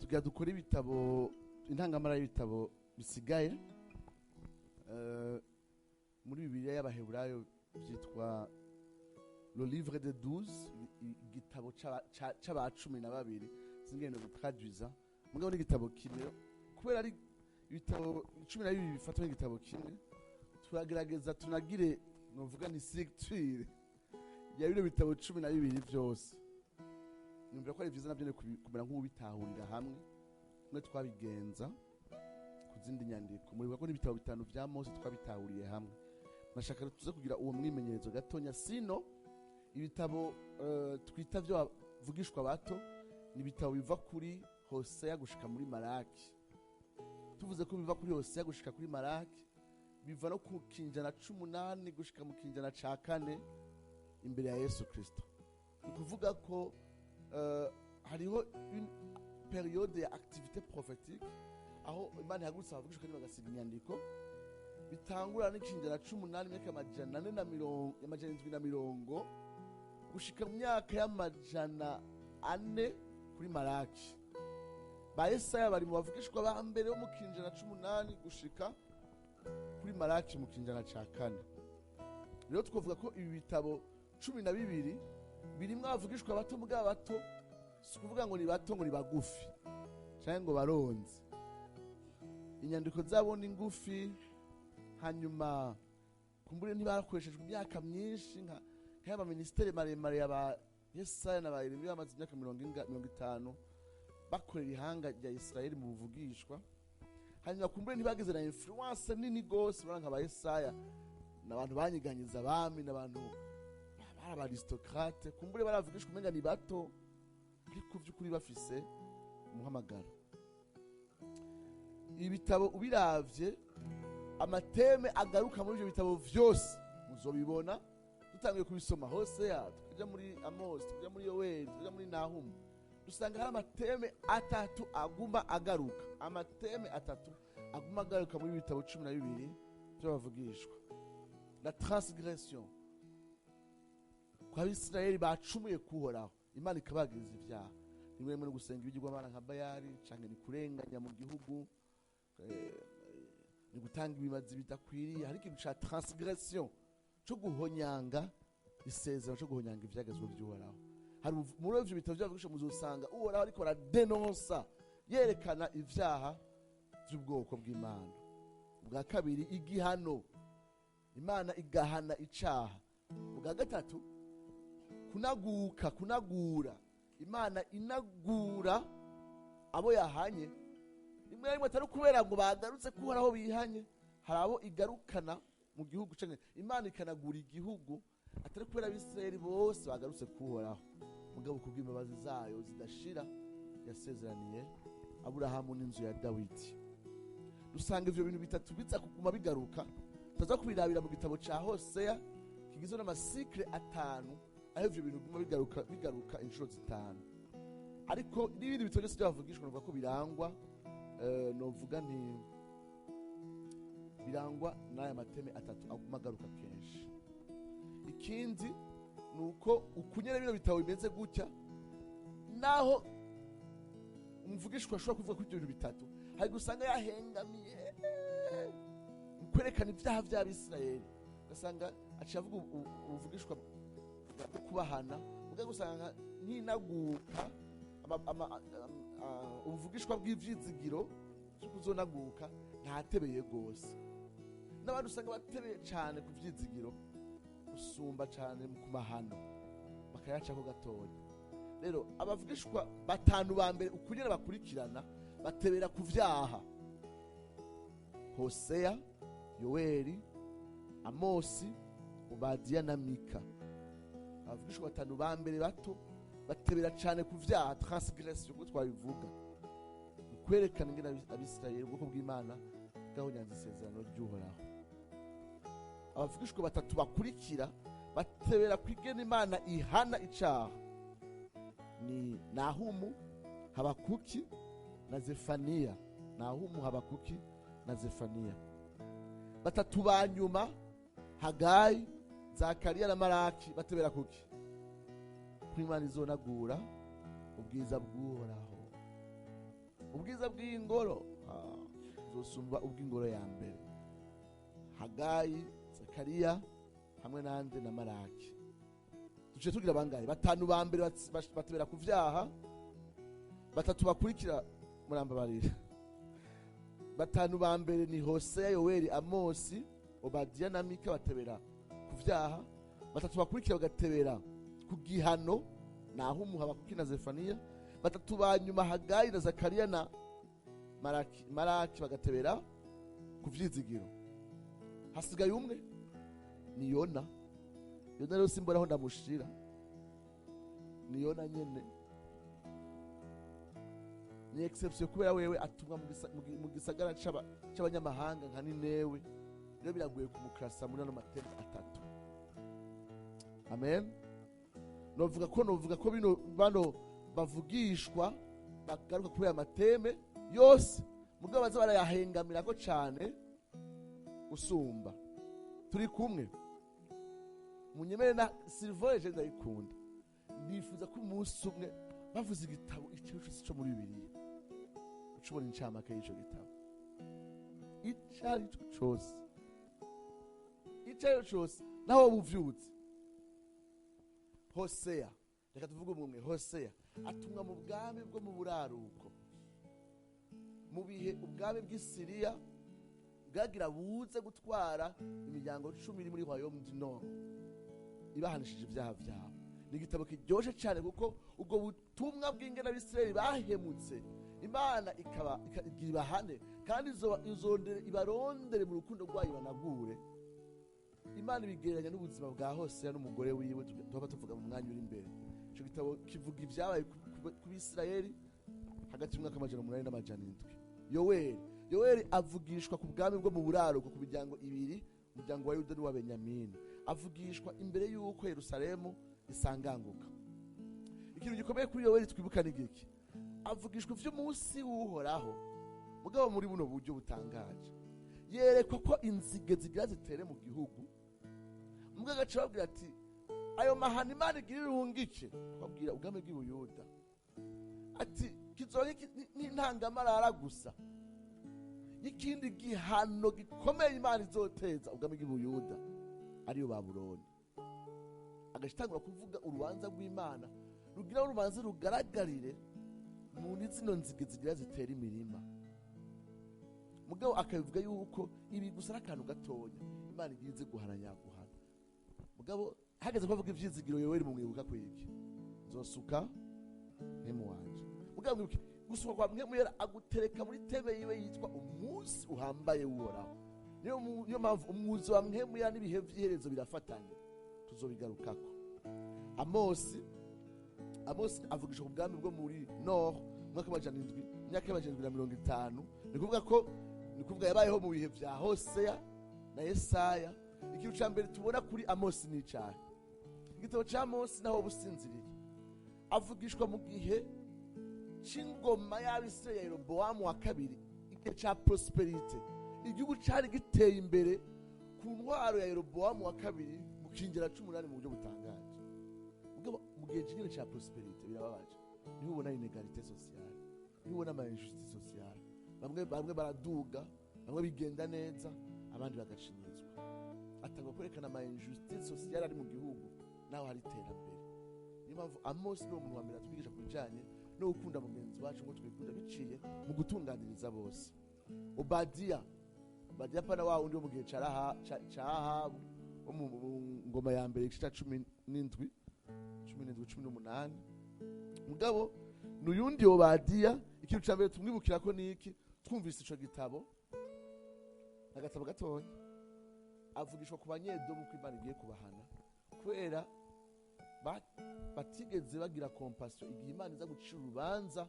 Tugira dukore ibitabo, intangamara y'ibitabo bisigaye muri Bibiliya y'Abaheburayo byitwa le livre de 12, igitabo c'aba 12. Singene gutraduiza, mugabo n'igitabo kimwe, kubera ari ibitabo 12 bifatwa n'igitabo kimwe. Turagerageza tunagire, novuga ni structure ya bino bitabo 12 vyose. Numvira ko ari vyiza navyo kumera nk'ubitahurira hamwe, mwe twabigenza ku zindi nyandiko. Muribuka ko n'ibitabo bitanu vya Mose twabitahuriye hamwe. Nashaka tuze kugira uwo mwimenyerezo gatonya. Sino ibitabo twita vyo bavugishwa bato ni ibitabo biva kuri Hoseya gushika muri Malaki. Tuvuze ko biva kuri Hoseya gushika kuri Malaki, biva no ku kinjana 18 gushika mu kinjana ca kane imbere ya Yesu Kristo. Ni kuvuga ko hariho une période ya activité prophétique aho Imana ihagurutse abavugishwa kandi bagasiga inyandiko. Bitangura n'ikinjana 18, imyaka 400 na mirongo, 770 gushika mu myaka y'400 kuri Malaki. Ba Yesaya bari mu bavugishwa ba mbere bo mu kinjana 18 gushika kuri Malaki mu kinjana ca kane. Rero twavuga ko ibi bitabo 12 birimwo abavugishwa bato. Mugabo bato si ukuvuga ngo ni bato ngo ni bagufi canke ngo baronze. Inyandiko zabo ni ngufi, hanyuma kumbure ntibarakoreshejwe imyaka myinshi nka nk'aya ministère maremare yaba Yesaya na ba Yeremiya bamaze imyaka 50 bakorera ihanga rya Israeli mu buvugishwa. Hanyuma kumbure ntibageze na influence nini gose. Bara nka ba Yesaya ni abantu banyiganyiza abami, n'abantu bari aba aristocrate. Kumbure baravugishwa umenga ni bato, ariko by'ukuri bafise umuhamagaro. Ibitabo ubiravye, ama thèmes agaruka muri ivyo bitabo vyose muzobibona dutangiye kubisoma: Hoseya, tukaja muri Amos, tukaja muri Yoweli, tukaja muri Nahumu. Dusanga hari ama thèmes atatu aguma agaruka, ama thèmes atatu aguma agaruka muri bitabo 12 vy'abavugishwa: la transgression, ko Abisirayeli bacumuye kuhoraho, Imana ikabagiriza ibyaha, rimwe rimwe no gusenga ibigirwamana nka Bayali, canke ni kurenganya mu gihugu, ni gutanga ibimazi bidakwiriye. Hari ikintu ca transgression, co guhonyanga isezerano, co guhonyanga ivyagezwe vy'Uhoraho. Hari muri ivyo bitabo vy'abavugishwa muzosanga Uhoraho ariko aradenonsa, yerekana ivyaha vy'ubwoko bw'Imana. Ubwa kabiri, igihano, Imana igahana icaha. Ubwa gatatu, kunaguka, kunagura, Imana inagura abo yahanye. Rimwe na rimwe atari ukubera ngo bagarutse kuhoraho bihanye, hari abo igarukana mu gihugu, canke Imana ikanagura igihugu atari kubera Abisirayeli bose bagarutse kuhoraho, mugabo kubw'imbabazi zayo zidashira yasezeraniye Aburahamu n'inzu ya Dawidi. Dusanga ivyo bintu bitatu biza kuguma bigaruka. Tutaza kubirabira mu gitabo ca Hoseya kigizwe n'ama cycles atanu, aho ivyo bintu biguma bigaruka, bigaruka inshuro zitanu. Ariko n'ibindi bitabo byose by'abavugishwa novuga ko birangwa, novuga nti birangwa n'aya ma thèmes atatu aguma agaruka kenshi. Ikindi ni uko ukunyene bino bitabo bimeze gutya, naho umuvugishwa ashobora kuvuga kuri ibyo bintu bitatu, hari gusanga yahengamiye mu kwerekana ibyaha by'Abisirayeli, ugasanga aciye avuga ubuvugishwa bwo kubahana. Ubwo gusanga nk'inaguka, ubuvugishwa bw'ivyizigiro byo kuzonaguka ntatebeye gose. N'abandi usanga batebeye cane ku vyizigiro gusumba cane ku mahano, bakayacako gatoya. Rero abavugishwa batanu ba mbere, ukunyene bakurikirana, batebera ku vyaha: Hoseya, Yoweri, Amosi, Obadiya na Mika. Abavugishwa batanu ba mbere bato batebera cane ku vyaha, transgression, uko twabivuga, mu kwerekana ingene Abisirayeli, ubwoko bw'Imana, bwahonyanze isezerano ry'Uhoraho. Abavugishwa batatu bakurikira batebera ku ingene Imana ihana icaha, ni Nahumu, Habakuki na Zefaniya. Nahumu, Habakuki na Zefaniya. Batatu ba nyuma, Hagayi, Zakariya na Maraki, batebera kuki? Ko Imana izonagura ubwiza bw'Uhoraho. Ubwiza bw'iyi ngoro buzosumba ubw'ingoro ya mbere. Hagayi, Zakariya hamwe nande na Maraki. Duce tugira bangahe? Batanu ba mbere batebera ku vyaha, batatu bakurikira, murambabarira. Batanu ba mbere ni Hoseya, Yoweli, Amosi, Obadiya na Mika, batebera ku vyaha. Batatu bakurikira bagatebera ku gihano, Nahumu, Habakuki na Zefaniya. Batatu ba nyuma, Hagayi na Zakariya na Maraki bagatebera ku vyizigiro. Hasigaye umwe, ni Yona. Yona rero simbona aho ndamushira, ni Yona nyene, ni exception kubera wewe atumwa mu gisagara c'abanyamahanga nka Ninewe. Rero biragoye kumukrasa muri ano mathèmes atatu. Amen. Novuga ko bino bano bavugishwa bagaruka kuri aya mathèmes yose, mugabo baza barayahengamirako cane usumba. Turi kumwe? Munyemere na Silvoye, je ndayikunda. Nifuza ko umunsi umwe bavuze igitabo icyo cyose cyo muri Bibiliya, uca ubona incamake y'ico gitabo ico ari cyo cose, ico ari cyo cose, naho woba uvyutse. Hoseya, reka tuvuge umwe. Hoseya atumwa mu bwami bwo mu buraruko, mu bihe ubwami bw'i Siriya bwagira buze gutwara imiryango 10 iri muri royaume du nord, ibahanishije ibyaha byabo. Ni igitabo kiryoshe cyane, kuko ubwo butumwa bw'ingene Abisirayeli bahemutse, Imana ikaba ikagira ibahane, kandi izondere ibarondere mu rukundo rwayo banagure. Imana ibigereranya n'ubuzima bwa Hoseya n'umugore wiwe, tuba tuvuga mu mwanya uri imbere. Icyo gitabo kivuga ibyabaye ku Bisirayeli hagati y'umwaka 800 n'700. Yoweri avugishwa ku bwami bwo mu buraruko, ku miryango ibiri, umuryango wa Yuda n'uwa Benyamini. Avugishwa imbere y'uko Yerusalemu isanganguka. Ikintu gikomeye kuri Yoweri twibuka ni giki? Avugishwa ivy'umunsi w'Uhoraho, mugabo muri buno buryo butangaje. Yerekwa ko inzige zigira zitere mu gihugu, mugabo agaca babwira ati ayo mahano Imana igira irungike, babwira ubwami bw'i Buyuda, ati kizoba n'intangamarara gusa y'ikindi gihano gikomeye Imana izoteza ubwami bw'i Buyuda, ariyo Babuloni. Agaca itangura kuvuga urubanza rw'Imana rugira urubanza rugaragarire muri zino nzige zigira zitera imirima, mugabo akabivuga yuko ibi gusa ari akantu gatonya Imana igiye ize guhana nyaguhana. Mugabo hageze ko avuga ivyizigiro, Yoweri mumwibuka kwiki? Nzosuka Mpwemu wanje. Mugabo mwibuke gusuka kwa Mpwemu Yera agutereka muri thème yiwe yitwa umunsi uhambaye w'Uhoraho. Niyo mpamvu umwuzo wa Mpwemu Yera n'ibihe vy'iherezo birafatanye, tuzobigarukako. Amosi avugisha ku bwami bwo muri nord mu mwaka w'amajana 7, imyaka y'750. Ni kuvuga yabayeho mu bihe vya Hoseya na Yesaya. Ikintu ca mbere tubona kuri Amosi ni icahe? Igitabo ca Amosi, naho businziriye, avugishwa mu gihe c'ingoma y'Abisirayeli ya Yerobowamu wa kabiri, igihe ca prospérité. Igihugu cari giteye imbere ku ntwaro ya Yerobowamu wa kabiri mu kinjira c'umunani mu buryo butangaje. Mugabo mu gihe nyine ca prospérité, birababaje, niho ubona inégalité sociale, niho ubona ama injustice sociale. Bamwe bamwe baraduga, bamwe bigenda neza, abandi bagacinyizwa. Atanga kwerekana ama injustice sociale ari mu gihugu naho hari iterambere. Niyo mpamvu Amosi ni umuntu wa mbere atwigisha ku bijanye no gukunda mugenzi wacu ngo twikunda, biciye mu gutunganiriza bose. Obadiya, pana wa wundi wo mu gihe ca Ahabu, wo mu ngoma ya mbere, igice ca 17, 17, 18, mugabo ni uyundi Obadiya. Ikintu ca mbere tumwibukira ko ni iki? Twumvise ico gitabo, agatabo gatonya, avugishwa ku Banyedomu ko Imana igiye kubahana kubera batigeze bagira compassion igihe Imana iza gucira urubanza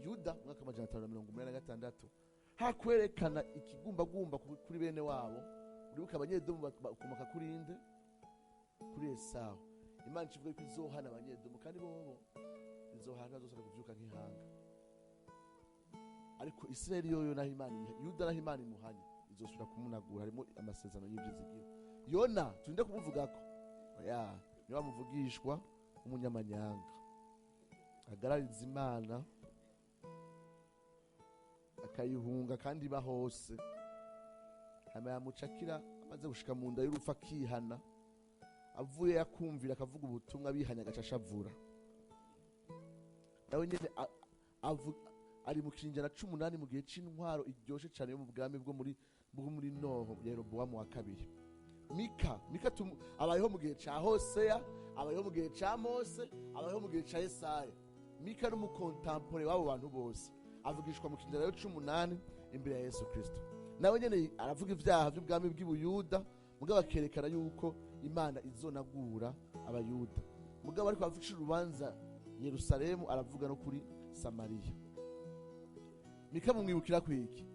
Yuda mu mwaka 586, hakwerekana ikigumbagumba kuri bene wabo. Uribuka Abanyedomu bakomoka kuri inde? Kuri Esawu. Imana ikivuga ko izohana Abanyedomu, kandi bobo izohana, bazosubira kuvyuka nk'ihanga. Ariko Isirayeli yoyo, naho Imana Yuda, naho Imana imuhanye, izosubira kumunagura, harimo amasezerano y'ivyizigiro. Yona turinde kumuvugako, oya, niwe amuvugishwa w'umunyamanyanga agarariza Imana. Akayihunga kandi iba hose. Hama yamucakira amaze gushika mu nda y'urupfu akihana, avuye yakumvira akavuga ubutumwa bihanye agaca ashavura. Nawe nyene ari mu kinyejana c'umunani mu gihe c'intwaro iryoshe cane yo mu bwami bwo muri Noho, Yerobowamu wa kabiri. Mika abayeho mu gihe ca Hoseya, abayeho mu gihe ca Mose, abayeho mu gihe ca Yesaya. Mika n'umu contemporain w'abo bantu bose, avugishwa mu kinyejana c'umunani imbere ya Yesu Kristo. Nawe nyene aravuga ivyaha vy'ubwami bw'Ibuyuda, mugabo akerekana yuko Imana izonagura Abayuda. Mugabo ariko avuga urubanza Yerusalemu, aravuga no kuri Samariya. Mika mumwibukira kwiki?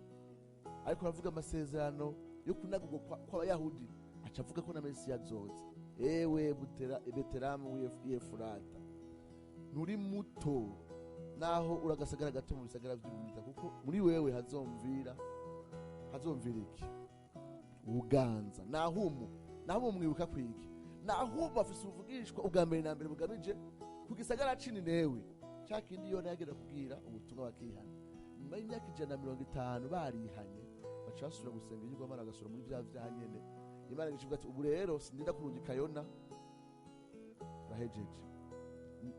Ariko aravuga amasezerano yo kunagurwa kw'Abayahudi, aca avuga ko na Mesiya azoza. Ewe Beteramu w'Efurata, nturi muto naho uri agasagara gato mu bisagara vy'Ubuyuda, kuko muri wewe hazomvira iki? Ubuganza. Nahumu mwibuka kwiki? Nahumu afise ubuvugishwa ubwa mbere na mbere bugamije ku gisagara c'Ininewe, ca kindi Yona yagenda kubwira ubutumwa bakihana. Nyuma y'imyaka 150 barihanye, baca basubira gusenga ibigirwamana, bagasubira muri vya vyaha nyene. Imana igashivuga ati: "Ubu rero sindinda kurungika Yona, urahejeje."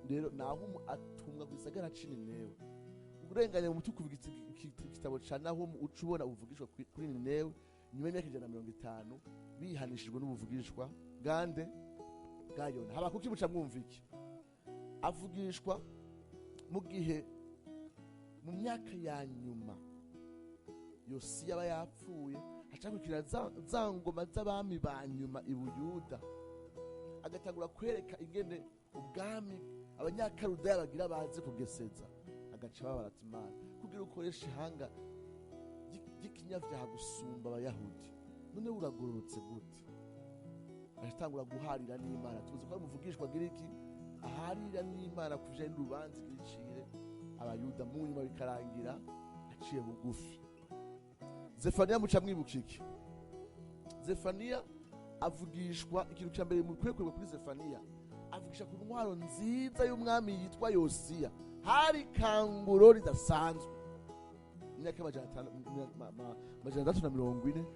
Rero Nahumu atumwa ku gisagara c'Ininewe. Urenganye mu mutwe kuvuga igitabo ca Nahumu, uca ubona ubuvugishwa kuri Ninewe nyuma y'imyaka 150 bihanishijwe n'ubuvugishwa bwande? Bwa Yona. Habakuki muca mwumva iki? Avugishwa mu gihe mu myaka ya nyuma Yosiya aba yapfuye, hacakurikira za ngoma z'abami ba nyuma i Buyuda, agatangura kwereka ingene ubwami Abanyakarudaya bagira baze kugeseza, agaca babara ati: "Imana kugira ukoresha ihanga ry'ikinyavyaha gusumba Abayahudi, none uragororotse gute?" Agatangura guharira n'Imana. Tuzi ko ari umuvugishwa agira iki? Aharira n'Imana ku bijanye n'urubanza igira icire Abayuda. Mu nyuma bikarangira aciye bugufi. Zefaniya muca mwibuka iki? Zefaniya avugishwa ikintu cya mbere mukwiye kureba kuri Zefaniya: avugisha ku ntwaro nziza y'umwami yitwa Yosiya. Hari kanguro ridasanzwe imyaka y'640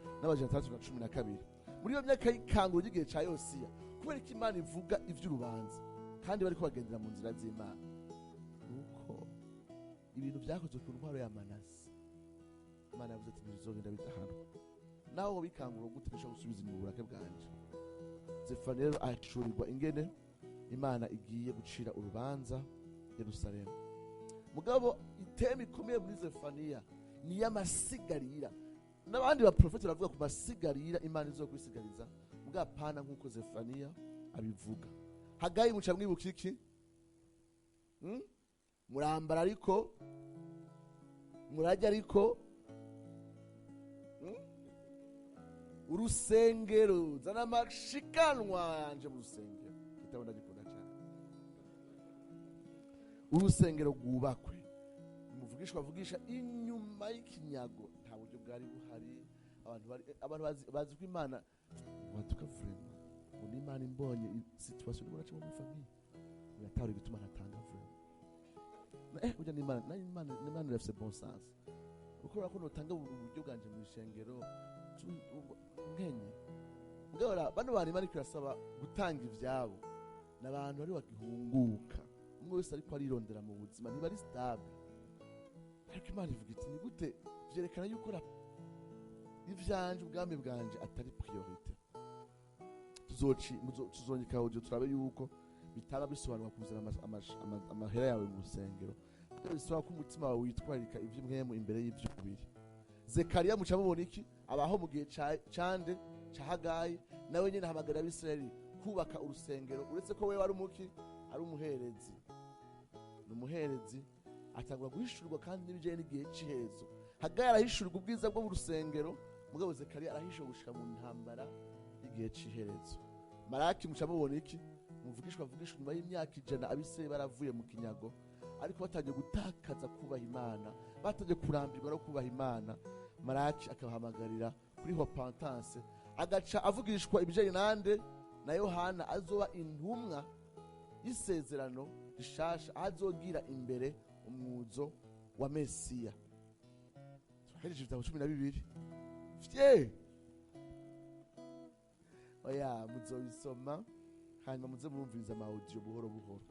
n'612. Muri iyo myaka y'ikanguro ry'igihe cya Yosiya, kubera ko Imana ivuga iby'urubanza kandi bariko bagendera mu nzira z'Imana, nuko ibintu byakozwe ku ntwaro ya Manase, Imana yavuze ati: "Ntibizogenda bidahanwa, nawe bikangura gute, ntishobora gusubiza inyuma uburake bwanje." Zefaniya rero ahishurirwa ingene Imana igiye gucira urubanza Yerusalemu. Mugabo i thème ikomeye muri Zefaniya ni iy'amasigarira. N'abandi baprofeti baravuga ku masigarira Imana izokwisigariza, mugabo apana nk'uko Zefaniya abivuga. Hagayi muca mwibuka iki? Murambara ariko murajya ariko, Urusengero, zana amashikanwa yanje mu rusengero. Igitabo ndagikunda cyane. Urusengero rwubakwe. Umuvugishwa avugisha inyuma y'ikinyago, nta buryo bwari buhari. Abantu bazi ko Imana watuka vraiment, ngo n'Imana imbonye situation ndimo nacamo muri famille, biratahura igituma ntatanga vraiment. Burya n'Imana, nayo Imana irafise bon sens, kuko urabona ko notanga uburyo bwanje mu ishengero nkenye. Mugabo bano bantu Imana iriko irasaba gutanga ivyabo ni abantu bari bagihunguka, umwe wese ariko arirondera mu buzima, ntibari stable. Ariko Imana ivuga iti: "Ni gute?" Vyerekana yuko ivyanje, ubwami bwanje atari priorité. Tuzongeka audio turabe yuko bitaba bisobanura kuzana amahera yawe mu rusengero. Bisaba ko umutima wawe witwararika ivy'umwemu imbere y'ivy'umubiri. Zekariya muca mubona iki? Abaho mu gihe cande? Ca Hagayi. Nawe nyene ahamagara Abisirayeli kubaka urusengero, uretse ko wewe ari umuki? Ari umuherezi. Ni umuherezi, atangura guhishurirwa kandi n'ibijanye n'igihe c'iherezo. Hagayi arahishurirwa ubwiza bwo mu rusengero, mugabo Zekariya arahishurwa gushika mu ntambara y'igihe c'iherezo. Maraki muca mubona iki? Muvugishwa avugishwa nyuma y'imyaka 100 Abisirayeli baravuye mu kinyago, ariko batangiye gutakaza kubaha Imana, batangiye kurambirwa no kubaha Imana. Maraki akabahamagarira kuri repentance, agaca avugishwa ibijanye nande? Na Yohana azoba intumwa y'isezerano rishasha, azogira imbere umwuzo wa Mesiya. Hejeje ibitabo 12 fye. Oya, muzobisoma, hanyuma muze murumviriza ama audio buhoro buhoro.